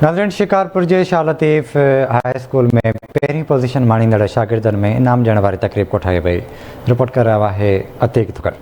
ناظرين شڪارپور جي Shah Latif high school ۾ پهرين پوزيشن ماڻيندڙ شاگردن ۾ انعام ڏيڻ واري تقريب ڪوٺائي وئي رپورٽ ڪري رهيو آهي عتيق ٿڪڙ.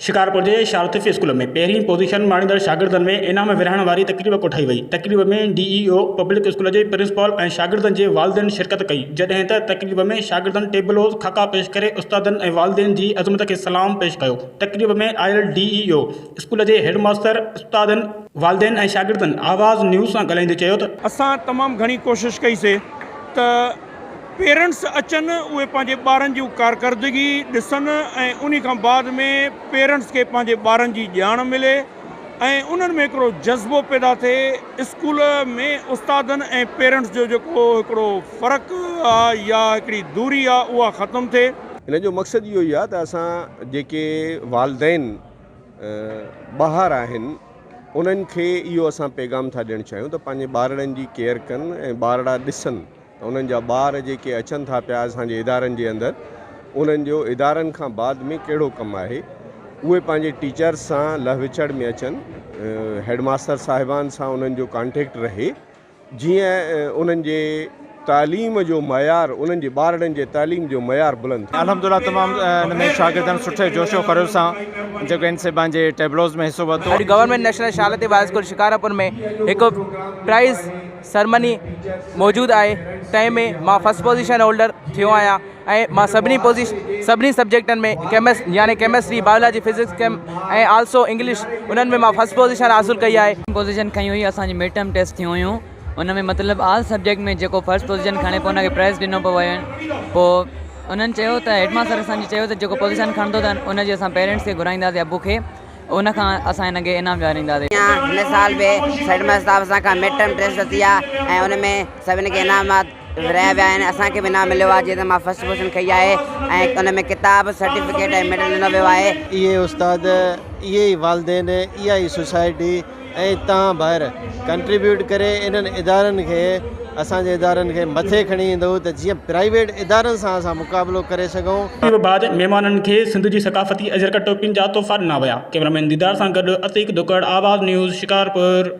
شڪارپور جي شاهه لطيف اسڪول ۾ پهرين پوزيشن ماڻيندڙ شاگردن ۾ انعام ورهائڻ واري تقريب ڪوٺائي وئي تقريب ۾ ڊي اي او پبلڪ اسڪول جي پرنسپال ۽ شاگردن جي والدين شرڪت ڪئي جڏهن ته تقريب ۾ شاگردن ٽيبلوز خاڪا پيش ڪري استادن ۽ والدين جي عظمت کي سلام پيش ڪيو تقريب ۾ آيل ڊي اي او اسڪول جي هيڊ ماستر، استادن، والدين ۽ شاگردن آواز نيوز سان ڳالهائيندي چيو ته. اسان تمام گهڻي ڪوشش ڪئي سي ته پيرنٽس اچن اهي پنهنجي ٻارن جون ڪارڪردگي ڏسن ۽ انهي کان بعد ۾ پيرنٽس کي پنهنجي ٻارن جي ڄاڻ ملي ۽ انهن ۾ هڪڙو جذبو پيدا ٿئي اسڪول ۾ استادن ۽ پيرنٽس جو جيڪو هڪڙو فرق آ يا هڪڙي دوري آ اها ختم ٿئي. ان جو مقصد اهو ئي آ ته اسان جيڪي والدين ٻاهر آهن انهن کي اهو اسان پيغام ٿا ڏيڻ چاهيون ته پنهنجي ٻارڙن جي ڪيئر ڪن ۽ ٻارڙا ڏسن ته انهن جا ٻار جيڪي اچن ٿا پيا اسان جي ادارن جي اندر انهن جو ادارن کان بعد ۾ ڪهڙو ڪم آهي اهي پنهنجي ٽيچرس سان لهه وچڙ ۾ اچن هيڊ ماستر صاحبان سان انهن جو ڪانٽيڪٽ رهي جيئن انهن جي تعليم جو معيار انهن جي ٻارڙن جي تعليم جو معيار بلند ٿئي. الحمدلله تمام ان ۾ شاگردن سٺي جوش و خروش سان جيڪو ان سي پنهنجي ٽيبلوز ۾ حصو ورتو. اڄ government national Shah Latif high school Shikarpur ۾ هڪ پرائز سرمني موجود آهي تنهن ۾ مان فرسٽ پوزيشن هولڊر ٿيو آهيان ۽ مان سڀني پوزيش سڀني سبجيڪٽن ۾ ڪيمس يعني ڪيمسٽري بايولاجي فزڪس ڪيم ۽ آلسو انگلش انهن ۾ مان فرسٽ پوزيشن حاصل ڪئي آهي. پوزيشن کنئي هئي اسان جي مڊ ٽرم ٽيسٽ ٿيون هيون ان ۾ مطلب آل سبجيڪٽ ۾ جيڪو فرسٽ پوزيشن کڻي پوء ان کي پرائز ڏنو پيو ويو پوء انهن چيو ته هيڊ ماستر اسان جي چيو ته جيڪو پوزيشن کڻندو ته ان جي اسان پيرنٽس کي گهرائينداسين ابو کي ان کان اسان هن کي انعام ڏيارينداسين. هن سال به هيڊ ماستر صاحب اسان کان مڊ ٽرم ٽيسٽ ورتي آهي ۽ ان ۾ سڀني کي انعامات ورهايا ويا آهن اسان کي به انعام مليو آهي جيئن ته مان فرسٽ پوزيشن کنئي آهي ۽ ان ۾ ڪتاب سرٽيفڪيٽ ۽ ميڊل ڏنو ويو آهي. اهي استاد، اهي ئي والدين، اها ئي سوسائٽي ۽ توهان ڀائر ڪنٽريبيوٽ ڪري انهن ادارن کي اسان جي ادارن کي مٿي کڻي ايندؤ ته جيئن پرائيويٽ ادارن سان اسان مقابلو ڪري سگهون. تقريب بعد مهمانن کي سنڌ جي ثقافتي اجرڪ ٽوپين جا تحفا ڏنا ويا. ڪئميرا مين ديدار سان گڏ عتيق ڌڪڙ، آواز نيوز، شڪارپور.